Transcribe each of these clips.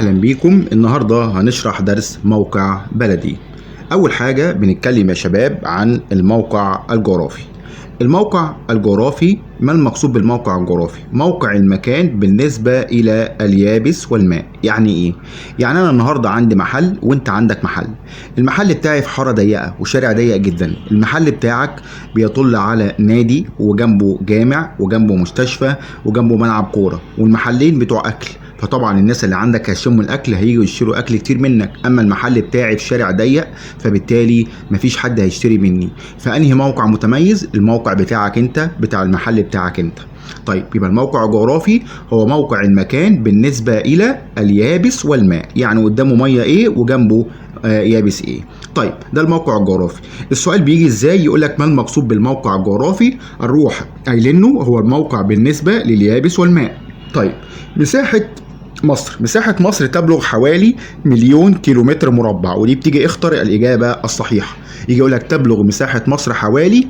اهلا بيكم. النهارده هنشرح درس موقع بلدي. اول حاجة بنتكلم يا شباب عن الموقع الجغرافي. الموقع الجغرافي، ما المقصود بالموقع الجغرافي؟ موقع المكان بالنسبة الى اليابس والماء. يعني ايه؟ يعني انا النهارده عندي محل وانت عندك محل. المحل بتاعي في حارة ضيقه وشارع ضيق جدا. المحل بتاعك بيطل على نادي وجنبه جامع وجنبه مستشفى وجنبه ملعب كورة، والمحلين بتوع اكل، فطبعا الناس اللي عندك هيشموا الاكل، هيجوا يشتروا اكل كتير منك. اما المحل بتاعي في شارع ضيق، فبالتالي مفيش حد هيشتري مني. فانهي موقع متميز؟ الموقع بتاعك انت، بتاع المحل بتاعك انت. طيب يبقى الموقع الجغرافي هو موقع المكان بالنسبة الى اليابس والماء، يعني قدامه مية ايه وجنبه يابس ايه. طيب ده الموقع الجغرافي. السؤال بيجي ازاي؟ يقول لك ما المقصود بالموقع الجغرافي؟ نروح قايلينه هو الموقع بالنسبة لليابس والماء. طيب مساحة مصر، مساحة مصر تبلغ حوالي 1,000,000 كيلومتر مربع، ودي بتيجي اختر الإجابة الصحيحة. يجي يقول لك تبلغ مساحة مصر حوالي،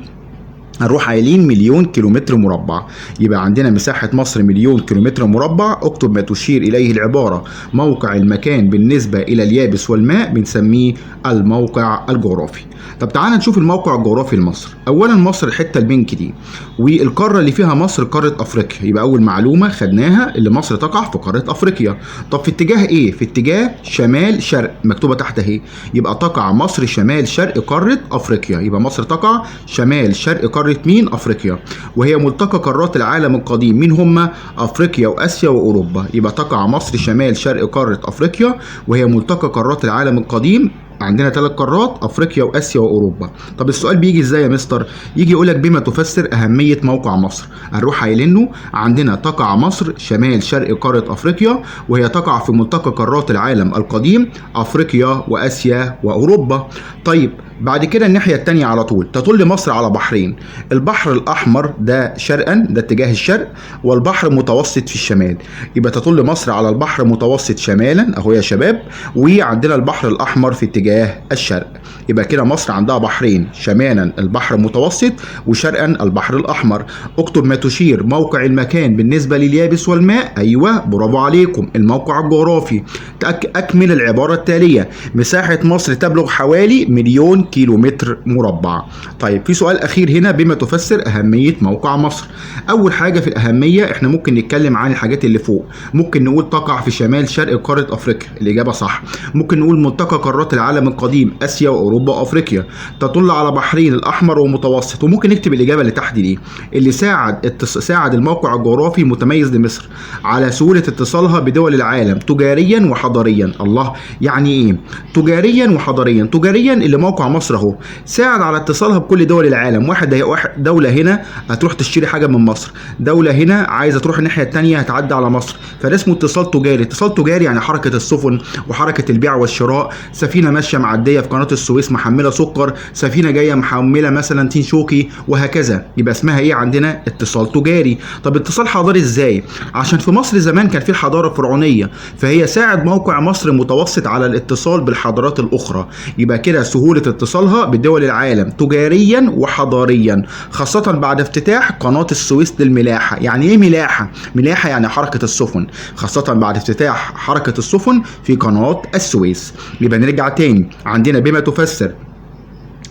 هنروح قايلين 1,000,000 كيلومتر مربع. يبقى عندنا مساحة مصر 1,000,000 كيلومتر مربع. اكتب ما تشير إليه العبارة موقع المكان بالنسبة إلى اليابس والماء، بنسميه الموقع الجغرافي. طب تعالى نشوف الموقع الجغرافي لمصر. أولا مصر الحتة البنك دي، والقارة اللي فيها مصر قارة أفريقيا. يبقى أول معلومة خدناها اللي مصر تقع في قارة أفريقيا. طب في اتجاه إيه؟ في اتجاه شمال شرق، مكتوبة تحت أهي. يبقى تقع مصر شمال شرق قارة أفريقيا. يبقى مصر تقع شمال شرق قارة مين؟ أفريقيا، وهي ملتقى قارات العالم القديم. مين هما؟ أفريقيا وآسيا وأوروبا. يبقى تقع مصر شمال شرق قارة أفريقيا وهي ملتقى قارات العالم القديم. عندنا 3 قارات، أفريقيا وآسيا وأوروبا. طب السؤال بيجي إزاي يا مستر؟ يجي يقول لك بما تفسر أهمية موقع مصر. هنروح قايلينه عندنا تقع مصر شمال شرق قارة أفريقيا وهي تقع في ملتقى قارات العالم القديم، أفريقيا وآسيا وأوروبا. طيب بعد كده الناحية التانية على طول تطل مصر على بحرين، البحر الأحمر ده شرقا، ده اتجاه الشرق، والبحر المتوسط في الشمال. يبقى تطل مصر على البحر المتوسط شمالا أهو يا شباب، وعندنا البحر الأحمر في اتجاه الشرق. يبقى كده مصر عندها بحرين، شمالا البحر المتوسط وشرقا البحر الأحمر. اكتب ما تشير موقع المكان بالنسبة لليابس والماء. أيوة برافو عليكم، الموقع الجغرافي. أكمل العبارة التالية، مساحة مصر تبلغ حوالي 1,000,000 كيلومتر مربع. طيب في سؤال أخير هنا، بما تفسر أهمية موقع مصر. أول حاجة في الأهمية احنا ممكن نتكلم عن الحاجات اللي فوق. ممكن نقول تقع في شمال شرق قارة أفريقيا، الإجابة صح. ممكن نقول ملتقى قارات العالم القديم، آسيا وأوروبا وأفريقيا، تطل على بحرين الأحمر والمتوسط. وممكن نكتب الإجابة اللي تحت دي، اللي ساعد الموقع الجغرافي المتميز لمصر على سهولة اتصالها بدول العالم تجاريا وحضاريا. الله، يعني إيه تجاريا وحضاريا؟ تجاريا اللي موقع مصر اهو ساعد على اتصالها بكل دول العالم. واحد دولة هنا هتروح تشتري حاجة من مصر، دولة هنا عايزة تروح الناحية التانية هتعدي على مصر، فده اسمه اتصال تجاري. اتصال تجاري يعني حركة السفن وحركة البيع والشراء. سفينة ماشية معدية في قناة السويس محملة سكر، سفينة جاية محملة مثلا تين شوكي، وهكذا. يبقى اسمها ايه عندنا؟ اتصال تجاري. طب اتصال حضاري ازاي؟ عشان في مصر زمان كان في الحضارة الفرعونية، فهي ساعد موقع مصر المتوسط على الاتصال بالحضارات الأخرى. يبقى كده سهولة اتصالها بدول العالم تجاريا وحضاريا، خاصة بعد افتتاح قناة السويس للملاحة. يعني ايه ملاحة؟ ملاحة يعني حركة السفن، خاصة بعد افتتاح حركة السفن في قناة السويس. يبقى نرجع تاني عندنا بما تفسر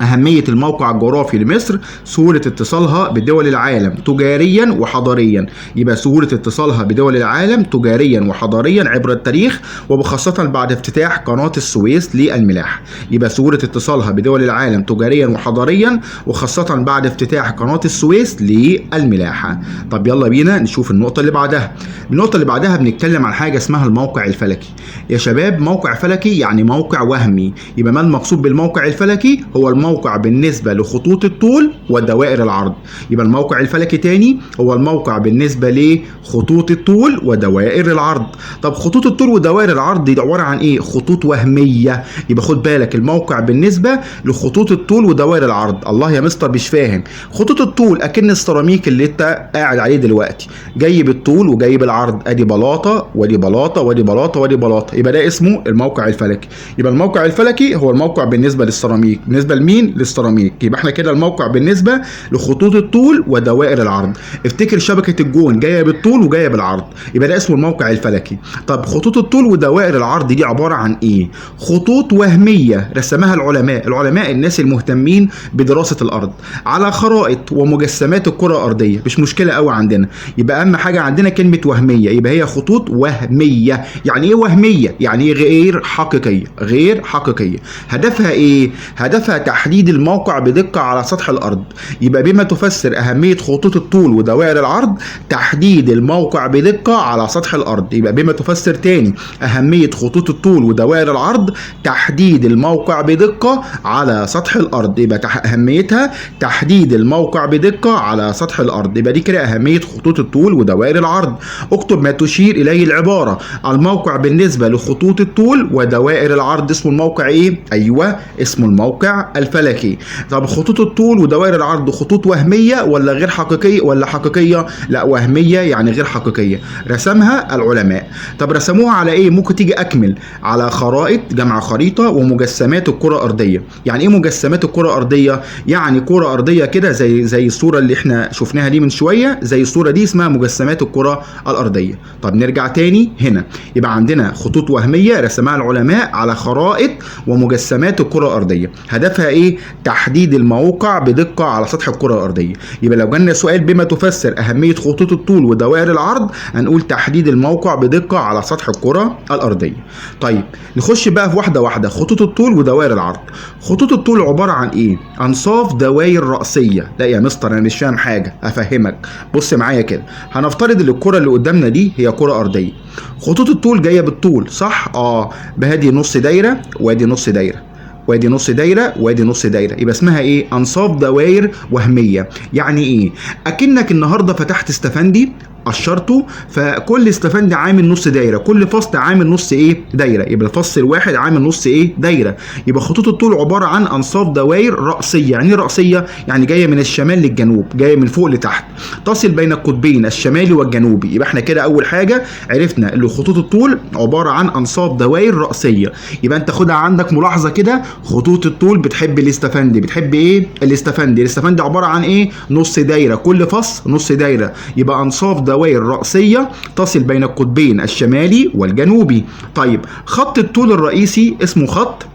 أهمية الموقع الجغرافي لمصر سهولة اتصالها بدول العالم تجاريا وحضاريا. يبقى سهولة اتصالها بدول العالم تجاريا وحضاريا عبر التاريخ، وبخاصة بعد افتتاح قناة السويس للملاحة. يبقى سهولة اتصالها بدول العالم تجاريا وحضاريا وخاصة بعد افتتاح قناة السويس للملاحة. طب يلا بينا نشوف النقطة اللي بعدها. النقطة اللي بعدها بنتكلم عن حاجة اسمها الموقع الفلكي. يا شباب موقع فلكي يعني موقع وهمي. يبقى ما المقصود بالموقع الفلكي؟ هو الموقع بالنسبة لخطوط الطول ودوائر العرض. يبقى الموقع الفلكي تاني هو الموقع بالنسبة لخطوط الطول ودوائر العرض. طب خطوط الطول ودوائر العرض دي عبارة عن ايه؟ خطوط وهمية. يبقى خد بالك، الموقع بالنسبة لخطوط الطول ودوائر العرض. الله يا مستر مش فاهم. خطوط الطول اكن السيراميك اللي انت قاعد عليه دلوقتي، جاي بالطول وجاي بالعرض، ادي بلاطة ودي بلاطة ودي بلاطة ودي بلاطة، يبقى ده اسمه الموقع الفلكي. يبقى الموقع الفلكي هو الموقع بالنسبة للسيراميك، بالنسبة لمين؟ مين؟ للسيراميك. يبقى احنا كده الموقع بالنسبة لخطوط الطول ودوائر العرض. افتكر شبكة الجون جاية بالطول وجاية بالعرض، يبقى ده اسمه الموقع الفلكي. طب خطوط الطول ودوائر العرض دي عبارة عن ايه؟ خطوط وهمية رسمها العلماء، العلماء الناس المهتمين بدراسة الارض، على خرائط ومجسمات الكره الارضية. مش مشكلة قوي عندنا، يبقى اهم حاجة عندنا كلمة وهمية، يبقى هي خطوط وهمية. يعني ايه وهمية؟ يعني غير حقيقية، غير حقيقية. هدفها ايه؟ هدفها تحديد الموقع بدقة على سطح الارض. يبقى بما تفسر اهمية خطوط الطول ودوائر العرض تحديد الموقع بدقة على سطح الارض. يبقى بما تفسر تاني اهمية خطوط الطول ودوائر العرض تحديد الموقع بدقة على سطح الارض. يبقى اهميتها تحديد الموقع بدقة على سطح الارض. يبقى دي كده اهمية خطوط الطول ودوائر العرض. اكتب ما تشير اليه العبارة الموقع بالنسبة لخطوط الطول ودوائر العرض اسمه الموقع ايه؟ ايوه اسمه الموقع الفلكي. طب خطوط الطول ودوائر العرض خطوط وهمية ولا غير حقيقية ولا حقيقية؟ لا وهمية يعني غير حقيقية، رسمها العلماء. طب رسموها على ايه؟ ممكن تيجي اكمل على خرائط، جمع خريطة، ومجسمات الكره الارضية. يعني ايه مجسمات الكره الارضية؟ يعني كره ارضية كده زي الصورة اللي احنا شفناها دي من شوية، زي الصورة دي اسمها مجسمات الكره الارضية. طب نرجع تاني هنا، يبقى عندنا خطوط وهمية رسمها العلماء على خرائط ومجسمات الكره الارضية. هدفها ايه؟ تحديد الموقع بدقة على سطح الكره الارضية. يبقى لو جالنا سؤال بما تفسر اهمية خطوط الطول ودوائر العرض هنقول تحديد الموقع بدقة على سطح الكره الارضية. طيب نخش بقى في واحدة واحدة، خطوط الطول ودوائر العرض. خطوط الطول عبارة عن ايه؟ انصاف دوائر راسية. لا يا مستر انا مش فاهم حاجة، افهمك. بص معايا كده، هنفترض ان الكره اللي قدامنا دي هي كره ارضية. خطوط الطول جاية بالطول صح؟ بهادي نص دايرة وادي نص دايرة وادي نص دايرة وادي نص دايرة، يبقى اسمها ايه؟ انصاف دوائر وهمية. يعني ايه؟ اكنك النهارده فتحت استفندي قشرته، فكل استفندي عامل نص دايرة، كل فصل عامل نص ايه؟ دايرة. يبقى الفصل الواحد عامل نص ايه؟ دايرة. يبقى خطوط الطول عبارة عن انصاف دوائر راسية. يعني ايه راسية؟ يعني جاية من الشمال للجنوب، جاية من فوق لتحت، تصل بين القطبين الشمالي والجنوبي. يبقى احنا كده اول حاجة عرفنا ان خطوط الطول عبارة عن انصاف دوائر راسية. يبقى انت خدها عندك ملاحظة كده، خطوط الطول بتحب الاستفندي، بتحب ايه؟ الاستفندي. الاستفندي عبارة عن ايه؟ نص دايرة، كل فصل نص دايرة. يبقى انصاف دوائر رأسية تصل بين القطبين الشمالي والجنوبي. طيب خط الطول الرئيسي اسمه خط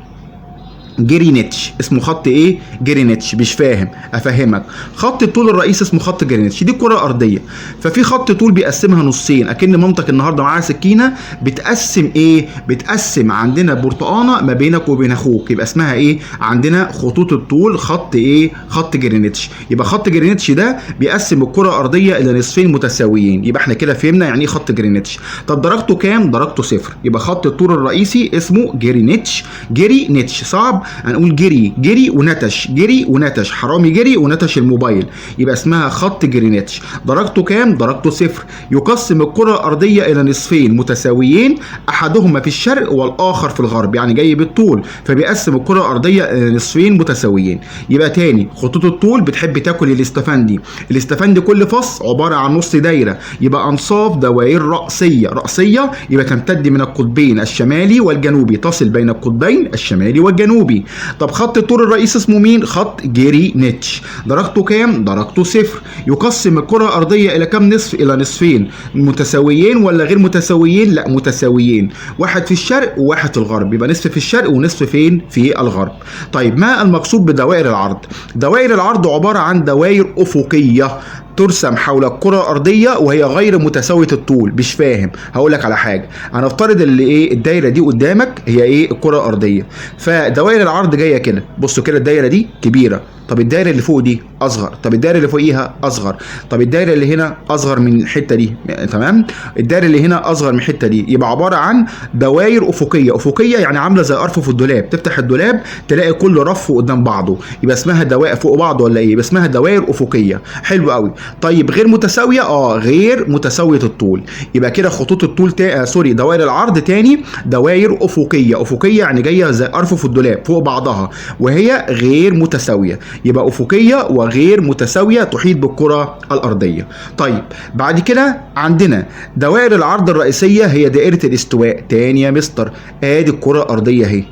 جرينتش، اسمه خط ايه؟ جرينتش. مش فاهم؟ افهمك. خط الطول الرئيسي اسمه خط جرينتش، دي كرة ارضية، ففي خط طول بيقسمها نصين، اكن مامتك النهارده معاها سكينة بتقسم ايه؟ بتقسم عندنا برتقانه ما بينك وبين اخوك، يبقى اسمها ايه؟ عندنا خطوط الطول خط ايه؟ خط جرينتش. يبقى خط جرينتش ده بيقسم الكرة الارضية الى نصفين متساويين. يبقى احنا كده فهمنا يعني ايه خط جرينتش. طب درجته كام؟ درجته صفر. يبقى خط الطول الرئيسي اسمه جرينتش. جرينتش صعب، هنقول جري، جري ونتش، جري ونتش، حرامي جري ونتش الموبايل، يبقى اسمها خط جرينتش. درجته كام؟ درجته صفر. يقسم الكرة الأرضية إلى نصفين متساويين، أحدهما في الشرق والآخر في الغرب، يعني جاي بالطول فبيقسم الكرة الأرضية إلى نصفين متساويين. يبقى تاني خطوط الطول بتحب تاكل الاستفندي، الاستفندي كل فص عبارة عن نص دايرة، يبقى أنصاف دوائر رأسية، رأسية يبقى تمتد من القطبين الشمالي والجنوبي، تصل بين القطبين الشمالي والجنوبي. طب خط الطول الرئيسي اسمه مين؟ خط جرينتش. درجته كام؟ درجته صفر. يقسم الكرة الأرضية إلى كام نصف؟ إلى نصفين متساويين ولا غير متساويين؟ لا متساويين، واحد في الشرق وواحد في الغرب، يبقى نصف في الشرق ونصف فين؟ في الغرب. طيب ما المقصود بدوائر العرض؟ دوائر العرض عبارة عن دوائر أفقية ترسم حول الكرة الأرضية وهي غير متساوية الطول. مش فاهم؟ هقول لك على حاجة. هنفترض اللي ايه الدايرة دي قدامك هي ايه؟ الكرة الأرضية، فدوائر العرض جاية كده، بصوا كده الدايرة دي كبيرة، طب الدايرة اللي فوق دي أصغر، طب الدايرة اللي فوقيها أصغر، طب الدايرة اللي هنا أصغر من الحتة دي، تمام؟ الدايرة اللي هنا أصغر من الحتة دي، يبقى عبارة عن دوائر أفقية. أفقية يعني عاملة زي أرفف الدولاب، تفتح الدولاب تلاقي كل رف قدام بعضه، يبقى اسمها دوائر فوق بعض ولا إيه؟ يبقى اسمها دوائر أفقية. حلو قوي. طيب غير متساوية؟ غير متساوية الطول. يبقى كده خطوط الطول sorry دوائر العرض تاني دوائر أفقية. أفقية يعني جاية زي أرفف الدولاب فوق بعضها وهي غير متساوية، يبقى أفقية وغير متساوية تحيط بالكرة الأرضية. طيب بعد كده عندنا دوائر العرض الرئيسية هي دائرة الاستواء. تاني يا مستر، ادي الكرة الأرضية اهي،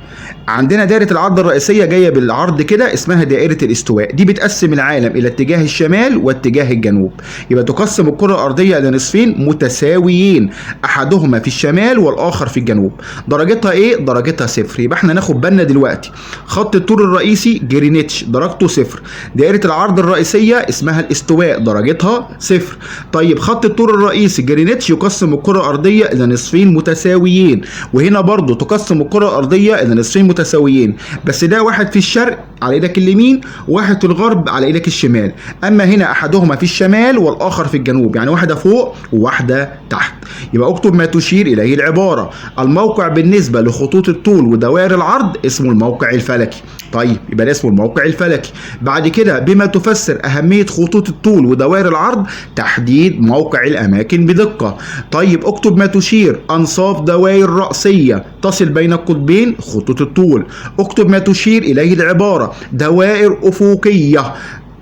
عندنا دائرة العرض الرئيسية جاية بالعرض كده اسمها دائرة الاستواء، دي بتقسم العالم الى اتجاه الشمال واتجاه الجنوب. يبقى تقسم الكرة الأرضية الى نصفين متساويين، احدهما في الشمال والاخر في الجنوب. درجتها ايه؟ درجتها صفر. يبقى احنا ناخد بالنا دلوقتي خط الطول الرئيسي جرينتش درجته صفر، دائرة العرض الرئيسية اسمها الاستواء درجتها صفر. طيب خط الطول الرئيسي جرينتش يقسم الكرة الأرضية إلى نصفين متساويين، وهنا برضو تقسم الكرة الأرضية إلى نصفين متساويين، بس ده واحد في الشرق على ايدك اليمين وواحد في الغرب على ايدك الشمال. اما هنا احدهما في الشمال والاخر في الجنوب، يعني واحدة فوق وواحدة تحت. يبقى اكتب ما تشير اليه العبارة. الموقع بالنسبة لخطوط الطول ودوائر العرض اسمه الموقع الفلكي. طيب يبقى ده اسمه الموقع الفلكي. بعد كده بما تفسر اهمية خطوط الطول ودوائر العرض تحديد موقع الاماكن بدقة. طيب اكتب ما تشير انصاف دوائر راسية تصل بين القطبين خطوط الطول. اكتب ما تشير اليه العبارة دوائر افقية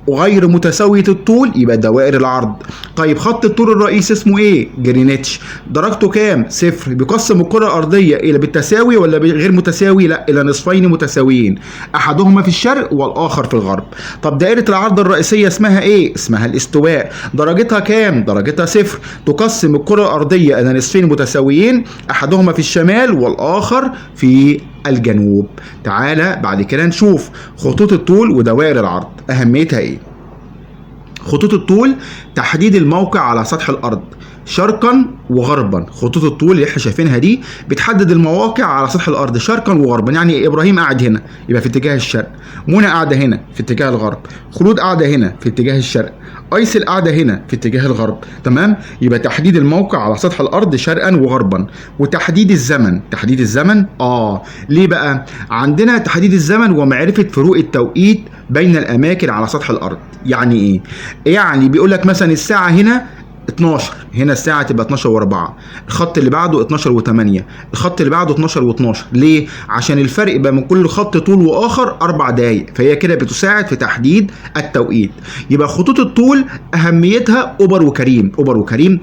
وغير متساوية الطول، يبقى دوائر العرض. طيب خط الطول الرئيسي اسمه ايه؟ جرينتش. درجته كام؟ صفر. بيقسم الكرة الأرضية إلى بالتساوي ولا غير متساوي؟ لا، إلى نصفين متساويين، أحدهما في الشرق والآخر في الغرب. طب دائرة العرض الرئيسية اسمها ايه؟ اسمها الاستواء. درجتها كام؟ درجتها صفر. تقسم الكرة الأرضية إلى نصفين متساويين، أحدهما في الشمال والآخر في الجنوب. تعالى بعد كده نشوف خطوط الطول ودوائر العرض أهميتها إيه. خطوط الطول تحديد الموقع على سطح الأرض شرقا وغربا. خطوط الطول اللي احنا شايفينها دي بتحدد المواقع على سطح الارض شرقا وغربا. يعني ابراهيم قاعد هنا يبقى في اتجاه الشرق، منى قاعدة هنا في اتجاه الغرب، خلود قاعدة هنا في اتجاه الشرق، ايسل قاعدة هنا في اتجاه الغرب. تمام؟ يبقى تحديد الموقع على سطح الارض شرقا وغربا. وتحديد الزمن، تحديد الزمن ليه بقى؟ عندنا تحديد الزمن ومعرفة فروق التوقيت بين الاماكن على سطح الارض. يعني ايه؟ يعني بيقول لك مثلا الساعة هنا 12، هنا الساعة تبقى 12:04، الخط اللي بعده 12:08، الخط اللي بعده 12:12. ليه؟ عشان الفرق يبقى من كل خط طول وآخر 4 دقايق، فهي كده بتساعد في تحديد التوقيت. يبقى خطوط الطول أهميتها أوبر وكريم. أوبر وكريم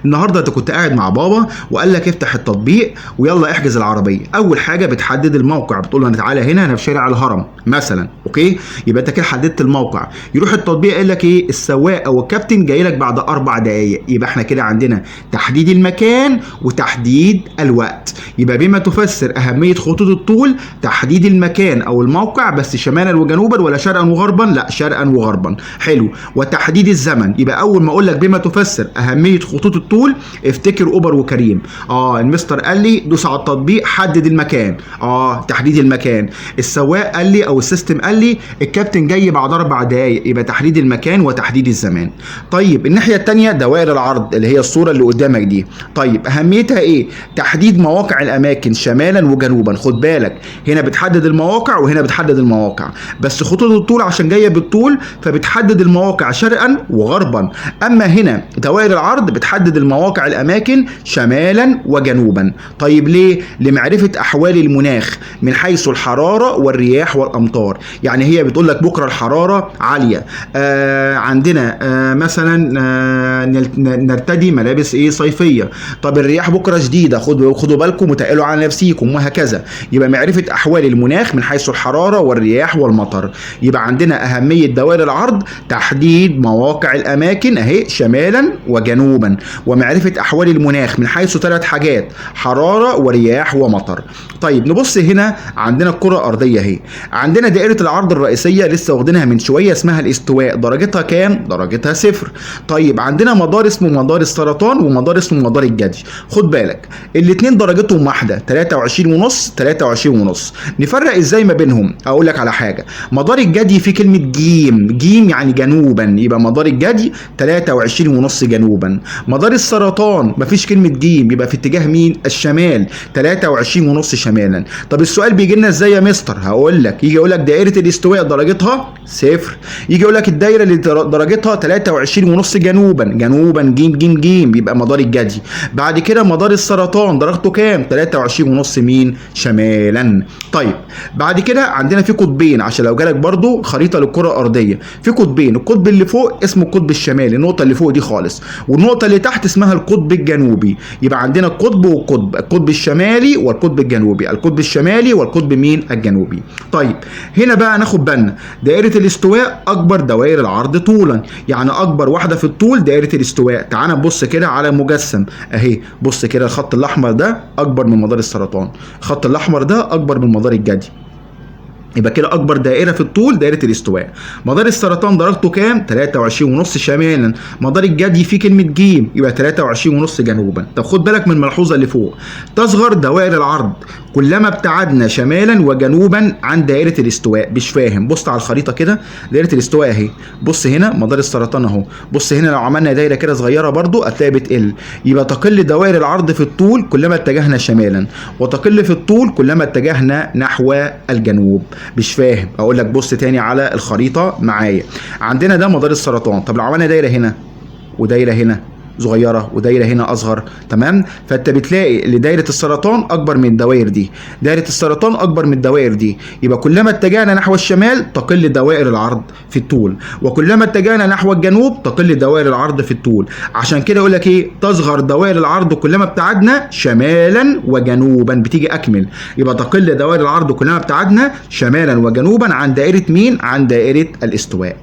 النهارده أنت كنت قاعد مع بابا وقال لك افتح التطبيق ويلا احجز العربية. أول حاجة بتحدد الموقع، بتقول له أنا تعالى هنا، أنا في شارع الهرم مثلا، okay؟ يبقى أنت كده حددت الموقع. يروح التطبيق قال لك إيه؟ السواق أو الكابتن جاي لك بعد 4 دقايق. يبقى احنا كده عندنا تحديد المكان وتحديد الوقت. يبقى بما تفسر أهمية خطوط الطول تحديد المكان أو الموقع، بس شمالا وجنوبا ولا شرقا وغربا؟ لا، شرقا وغربا. حلو. وتحديد الزمن، يبقى أول ما أقول لك بما تفسر أهمية خطوط الطول افتكر أوبر وكريم. المستر قال لي دوس على التطبيق حدد المكان، تحديد المكان. السواق قال لي أو ال system قال لي الكابتن جاي بعد 4 دقايق، يبقى تحديد المكان وتحديد الزمان. طيب الناحية الثانية دوائر العرض اللي هي الصورة اللي قدامك دي. طيب أهميتها إيه؟ تحديد مواقع الأماكن شمالا وجنوبا. خد بالك هنا بتحدد المواقع وهنا بتحدد المواقع، بس خطوط الطول عشان جاية بالطول فبتحدد المواقع شرقا وغربا. أما هنا دوائر العرض بتحدد المواقع الأماكن شمالا وجنوبا. طيب ليه؟ لمعرفة أحوال المناخ من حيث الحرارة والرياح والأمطار. يعني هي بتقول لك بكرة الحرارة عالية، عندنا مثلا نرتدي ملابس ايه صيفية. طب الرياح بكره شديدة، خدوا بالكم وتقلوا على نفسيكم، وهكذا. يبقى معرفة احوال المناخ من حيث الحرارة والرياح والمطر. يبقى عندنا اهمية دوائر العرض تحديد مواقع الاماكن اهي شمالا وجنوبا، ومعرفة احوال المناخ من حيث 3 حاجات: حرارة ورياح ومطر. طيب نبص هنا عندنا الكره الارضية اهي، عندنا دائرة العرض الرئيسية لسه واخدينها من شوية اسمها الاستواء، درجتها كام؟ درجتها صفر. طيب عندنا مدار اسمه مدار السرطان ومدار اسمه مدار الجدي. خد بالك الاثنين درجتهم واحدة، 23.5 23.5. نفرق ازاي ما بينهم؟ اقول لك على حاجة، مدار الجدي فيه كلمة جيم، جيم يعني جنوبا، يبقى مدار الجدي 23.5 جنوبا. مدار السرطان مفيش كلمة جيم، يبقى في اتجاه مين؟ الشمال، 23.5 شمالا. طب السؤال بيجي لنا ازاي يا مستر؟ هقول لك، يجي يقول لك دائرة الاستواء درجتها صفر، يجي يقول لك الدايرة اللي درجتها 23.5 جنوبا، جنوبا جيم جيم جيم، يبقى مدار الجدي. بعد كده مدار السرطان درجته كام؟ 23.5 مين؟ شمالا. طيب بعد كده عندنا في قطبين، عشان لو جالك برضو خريطة للكرة الارضية، في قطبين، القطب اللي فوق اسمه القطب الشمالي، النقطة اللي فوق دي خالص، والنقطة اللي تحت اسمها القطب الجنوبي. يبقى عندنا القطب والقطب، القطب الشمالي والقطب الجنوبي، القطب الشمالي والقطب مين؟ الجنوبي. طيب هنا بقى ناخد بالنا دائرة الاستواء اكبر دوائر العرض طولا، يعني اكبر واحدة في الطول دائرة الاستواء. تعال نبص كده على مجسم اهي، بص كده الخط الاحمر ده اكبر من مدار السرطان، الخط الاحمر ده اكبر من مدار الجدي، يبقى كده اكبر دائرة في الطول دائرة الاستواء. مدار السرطان درجته كام؟ 23.5 شمالا. مدار الجدي فيه كلمة جيم، يبقى 23.5 جنوبا. طب خد بالك من الملحوظة اللي فوق، تصغر دوائر العرض كلما ابتعدنا شمالا وجنوبا عن دائرة الاستواء. مش فاهم؟ بص على الخريطة كده، دائرة الاستواء اهي، بص هنا مدار السرطان اهو، بص هنا لو عملنا دايرة كده صغيرة برضو هتلاقي بتقل، يبقى تقل دوائر العرض في الطول كلما اتجهنا شمالا، وتقل في الطول كلما اتجهنا نحو الجنوب. مش فاهم؟ اقول لك بص تاني على الخريطة معايا، عندنا ده مدار السرطان، طب لو عملنا دايرة هنا ودايره هنا صغيرة ودايره هنا اصغر، تمام؟ فانت بتلاقي ان دايرة السرطان اكبر من الدوائر دي، دايرة السرطان اكبر من الدوائر دي، يبقى كلما اتجهنا نحو الشمال تقل دوائر العرض في الطول، وكلما اتجهنا نحو الجنوب تقل دوائر العرض في الطول. عشان كده يقول لك ايه؟ تصغر دوائر العرض كلما ابتعدنا شمالا وجنوبا، بتيجي اكمل، يبقى تقل دوائر العرض كلما ابتعدنا شمالا وجنوبا عن دائرة مين؟ عن دائرة الاستواء.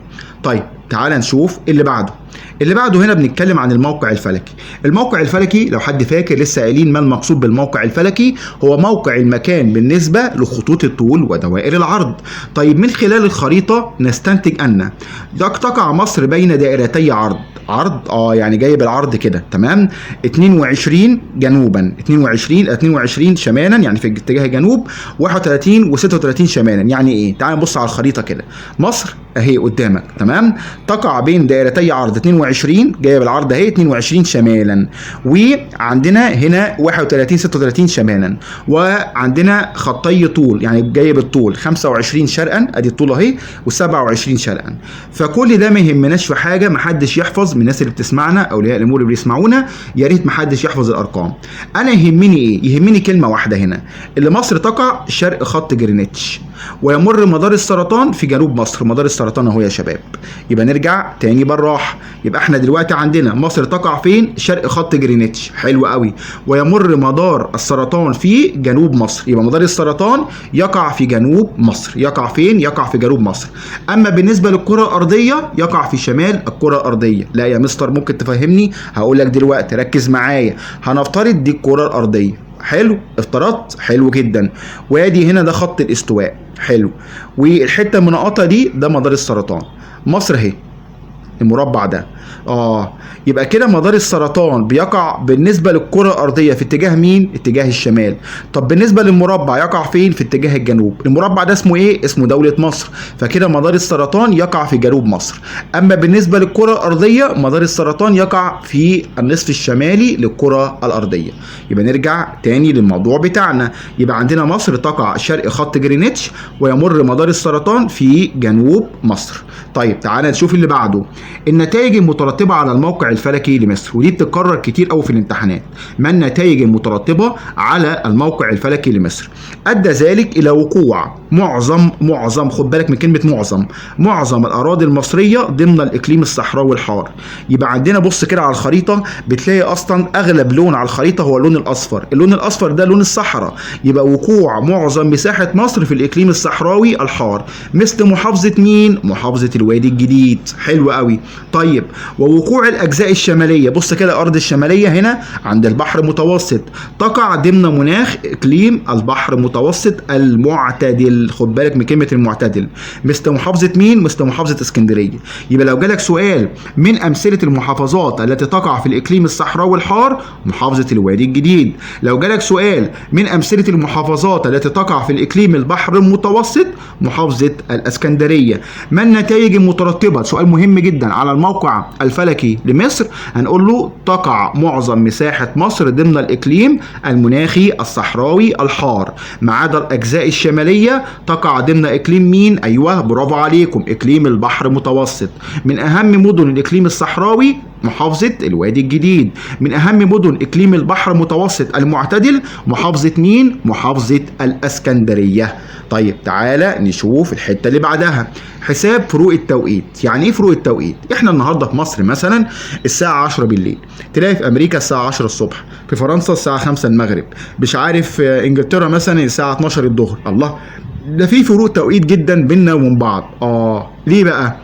طيب تعال نشوف اللي بعده. اللي بعده هنا بنتكلم عن الموقع الفلكي. الموقع الفلكي لو حد فاكر لسه قايلين ما المقصود بالموقع الفلكي، هو موقع المكان بالنسبة لخطوط الطول ودوائر العرض. طيب من خلال الخريطة نستنتج أن تقع مصر بين دائرتي عرض، عرض يعني جايب العرض كده، تمام، 22 جنوبا، 22 شمالا يعني في اتجاه الجنوب، 31 و36 شمالا. يعني ايه؟ تعال نبص على الخريطة كده، مصر اهي قدامك، تمام، تقع بين دائرتي عرض 22 جايب العرض اهي 22 شمالا، وعندنا هنا 31 36 شمالا، وعندنا خطي طول يعني جايب الطول 25 شرقا ادي الطول اهي، و27 شرقا. فكل ده ما يهمناش في حاجة، محدش يحفظ من الناس اللي بتسمعنا اولياء الامور اللي بيسمعونا، يا ريت محدش يحفظ الارقام. انا يهمني ايه؟ يهمني كلمة واحدة هنا، اللي مصر تقع شرق خط جرينتش، ويمر مدار السرطان في جنوب مصر. مدار السرطان اهو يا شباب. يبقى نرجع تاني بالراحة، يبقى احنا دلوقتي عندنا مصر تقع فين؟ شرق خط جرينتش، حلو قوي، ويمر مدار السرطان في جنوب مصر، يبقى مدار السرطان يقع في جنوب مصر. يقع فين؟ يقع في جنوب مصر. اما بالنسبة للكرة الارضية يقع في شمال الكره الارضية. لا يا مستر ممكن تفهمني؟ هقول لك دلوقتي، ركز معايا. هنفترض دي الكره الارضية، حلو، افترضت، حلو جدا، وادي هنا ده خط الاستواء، حلو، والحتة المنقطه دي ده مدار السرطان. مصر اهي المربع ده، يبقى كده مدار السرطان بيقع بالنسبة للكرة الارضية في اتجاه مين؟ اتجاه الشمال. طب بالنسبة للمربع يقع فين؟ في اتجاه الجنوب. المربع ده اسمه ايه؟ اسمه دولة مصر، فكده مدار السرطان يقع في جنوب مصر. اما بالنسبة للكرة الارضية مدار السرطان يقع في النصف الشمالي للكرة الارضية. يبقى نرجع تاني للموضوع بتاعنا، يبقى عندنا مصر تقع شرق خط جرينتش ويمر مدار السرطان في جنوب مصر. طيب تعالى نشوف اللي بعده، النتائج المترتبة على الموقع الفلكي لمصر، ودي بتتكرر كتير قوي في الامتحانات. ما النتائج المترتبة على الموقع الفلكي لمصر؟ أدى ذلك إلى وقوع معظم، خد بالك من كلمة معظم، معظم الأراضي المصرية ضمن الإقليم الصحراوي الحار. يبقى عندنا بص كده على الخريطة، بتلاقي أصلا أغلب لون على الخريطة هو اللون الأصفر، اللون الأصفر ده لون الصحراء. يبقى وقوع معظم مساحة مصر في الإقليم الصحراوي الحار، مثل محافظة مين؟ محافظة الوادي الجديد، حلو قوي. طيب ووقوع الأجزاء الشمالية، بص كده الأرض الشمالية هنا عند البحر المتوسط تقع ضمن مناخ إقليم البحر المتوسط المعتدل، خد بالك من كلمة المعتدل، مثل محافظة مين؟ مثل محافظة اسكندرية. يبقى لو جالك سؤال من أمثلة المحافظات التي تقع في الإقليم الصحراوي الحار، محافظة الوادي الجديد. لو جالك سؤال من أمثلة المحافظات التي تقع في الإقليم البحر المتوسط، محافظة الاسكندرية. ما النتائج المترتبة؟ سؤال مهم جدا على الموقع الفلكي لمصر، هنقول له تقع معظم مساحة مصر ضمن الإقليم المناخي الصحراوي الحار، ما عدا الأجزاء الشمالية تقع ضمن إقليم مين؟ أيوه برافو عليكم، إقليم البحر المتوسط. من أهم مدن الإقليم الصحراوي محافظة الوادي الجديد. من أهم مدن إقليم البحر المتوسط المعتدل محافظة مين؟ محافظة الأسكندرية. طيب تعالى نشوف الحتة اللي بعدها، حساب فروق التوقيت. يعني ايه فروق التوقيت؟ احنا النهارده في مصر مثلا الساعة 10 بالليل، تلاقي في امريكا الساعة 10 الصبح، في فرنسا الساعة 5 المغرب، مش عارف في انجلترا مثلا الساعة 12 الظهر. الله، ده في فروق توقيت جدا بيننا وبين بعض. ليه بقى؟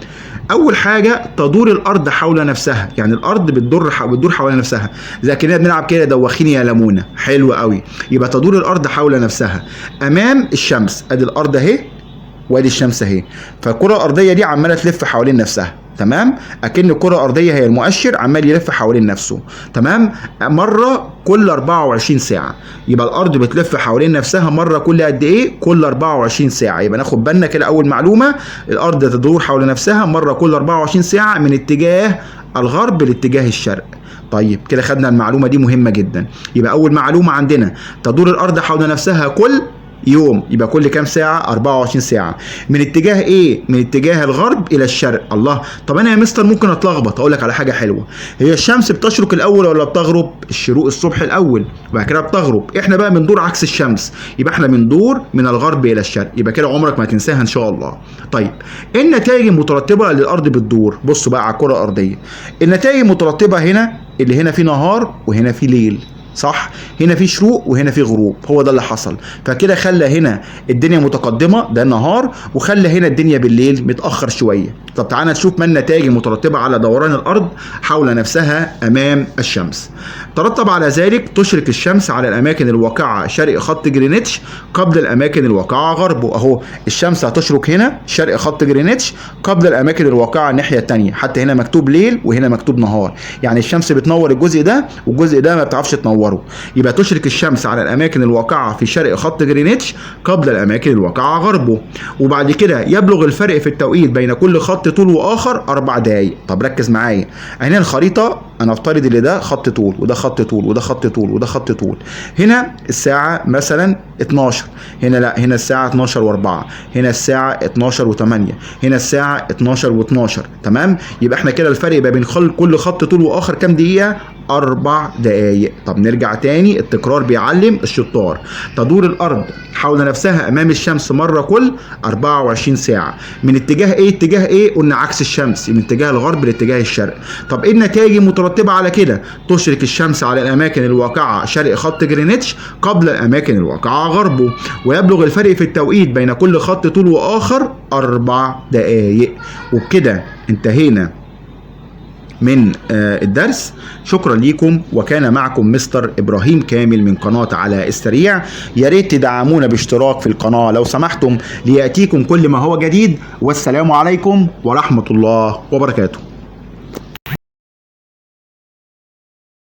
اول حاجة تدور الارض حول نفسها، يعني الارض بتدور حول نفسها، زي كده بنلعب كده دوخيني يا لمونه، حلو قوي. يبقى تدور الارض حول نفسها امام الشمس، ادي الارض اهي وادي الشمس اهي، فالكره الارضية دي عماله تلف حوالين نفسها، تمام؟ اكن الكره الارضية هي المؤشر عمال يلف حوالين نفسه، تمام؟ مرة كل 24 ساعة. يبقى الارض بتلف حوالين نفسها مرة كل قد ايه؟ كل 24 ساعة. يبقى ناخد بالنا كده، اول معلومة الارض تدور حول نفسها مرة كل 24 ساعة من اتجاه الغرب لاتجاه الشرق. طيب كده خدنا المعلومة دي، مهمة جدا. يبقى اول معلومة عندنا تدور الارض حول نفسها كل يوم، يبقى كل كام ساعة؟ 24 ساعة. من اتجاه ايه؟ من اتجاه الغرب الى الشرق. الله، طب انا يا مستر ممكن اتلخبط، اقول لك على حاجة حلوة، هي الشمس بتشرق الاول ولا بتغرب؟ الشروق الصبح الاول وبعد كده بتغرب. احنا بقى بندور عكس الشمس، يبقى احنا بندور من الغرب الى الشرق، يبقى كده عمرك ما تنساها ان شاء الله. طيب ايه النتائج المترتبة للارض بتدور؟ بصوا بقى على الكرة الارضية، النتائج المترتبة هنا اللي هنا في نهار وهنا في ليل، صح؟ هنا في شروق وهنا في غروب، هو ده اللي حصل. فكده خلى هنا الدنيا متقدمة، ده النهار، وخلى هنا الدنيا بالليل متاخر شوية. طب تعالى نشوف ما النتائج المترتبة على دوران الارض حول نفسها امام الشمس. ترتب على ذلك تشرق الشمس على الاماكن الواقعة شرق خط جرينتش قبل الاماكن الواقعة غربه. اهو الشمس هتشرق هنا شرق خط جرينتش قبل الاماكن الواقعة الناحية الثانية، حتى هنا مكتوب ليل وهنا مكتوب نهار، يعني الشمس بتنور الجزء ده والجزء ده ما بتعرفش تنوره. يبقى تشرق الشمس على الاماكن الواقعة في شرق خط جرينتش قبل الاماكن الواقعة غربه. وبعد كده يبلغ الفرق في التوقيت بين كل خط طول واخر 4 دقايق. طب ركز معايا هنا الخريطة، انا افترض ان ده خط طول وده خط طول وده خط طول وده خط طول. هنا الساعة مثلا 12، هنا لا، هنا الساعة 12:04، هنا الساعة 12:08، هنا الساعة 12:12، تمام؟ يبقى احنا كده الفرق بين كل خط طول واخر كام دقيقة؟ 4 دقايق. طب نرجع تاني، التكرار بيعلم الشطار. تدور الارض حول نفسها امام الشمس مرة كل 24 ساعة. من اتجاه ايه؟ اتجاه ايه؟ قلنا عكس الشمس، من اتجاه الغرب لاتجاه الشرق. طب ايه النتائج المترتبة على كده؟ تشرق الشمس على الاماكن الواقعة شرق خط جرينتش قبل الاماكن الواقعة غربه، ويبلغ الفرق في التوقيت بين كل خط طول واخر 4 دقايق. وبكده انتهينا من الدرس. شكرا ليكم، وكان معكم مستر إبراهيم كامل من قناة على السريع. يا ريت تدعمونا باشتراك في القناة لو سمحتم ليأتيكم كل ما هو جديد. والسلام عليكم ورحمة الله وبركاته.